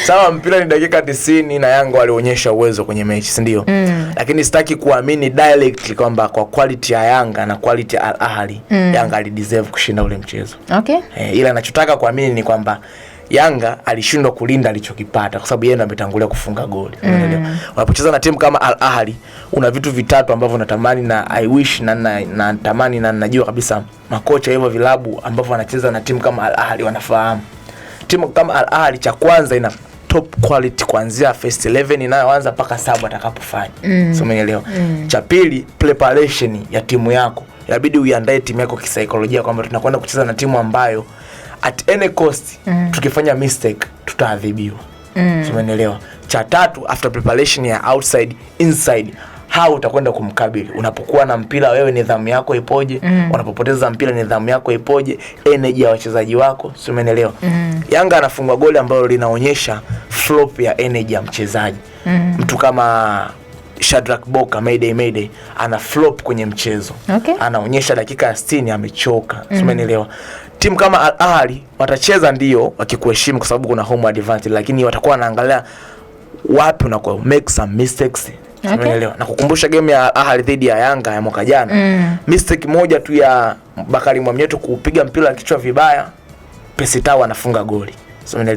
Sawa, mpira ni dakika 90 na Yanga walionyesha uwezo kwenye mechi, si ndio? Lakini sitaki kuamini directly kwamba kwa quality ya Yanga na quality ya Al Ahly, Yanga alideserve kushinda ule mchezo. Ila nachotaka kuamini ni kwamba Yanga alishindwa kulinda alichokipata kwa sababu yeye ndo ametangulia kufunga goli. Unaelewa? Unapocheza na timu kama Al Ahly, una vitu vitatu ambavyo natamani na I wish na natamani na najua kabisa makocha hivyo vilabu ambavyo wanacheza na timu kama Al Ahly wanafahamu. Timu kama Al Ahly, cha kwanza, ina top quality kuanzia first 11 inayoanza mpaka sub atakapofanya. So umeelewa? Cha pili, preparation ya timu yako. Inabidi uiandae timu yako kisaikolojia kwamba tunakwenda kucheza na timu ambayo at any cost tukifanya mistake tutaadhibiwa. So umeelewa? Cha tatu, after preparation ya outside, inside, how utakwenda kumkabili unapokuwa na mpira, wewe nidhamu yako ipoje? Unapopoteza mpira, nidhamu yako ipoje? Energy ya wachezaji wako, si umeelewa? Yanga anafungwa goli ambalo linaonyesha flop ya energy ya mchezaji. Mtu kama Shadrack Boka, Mayday Mayday, ana flop kwenye mchezo. Anaonyesha dakika ya 60 amechoka, si umeelewa? Timu kama Al Ahly watacheza, ndio, wakikuheshimu kwa sababu kuna home advantage, lakini watakuwa wanaangalia wapi unakuwa make some mistakes. Umeelewa? Na kukumbusha game ya Al Ahly dhidi ya Yanga ya mwaka jana. Mistake moja tu ya Bakari Mwamnyeto kuupiga mpira wa kichwa vibaya, Percy Tau anafunga goli. So umeelewa?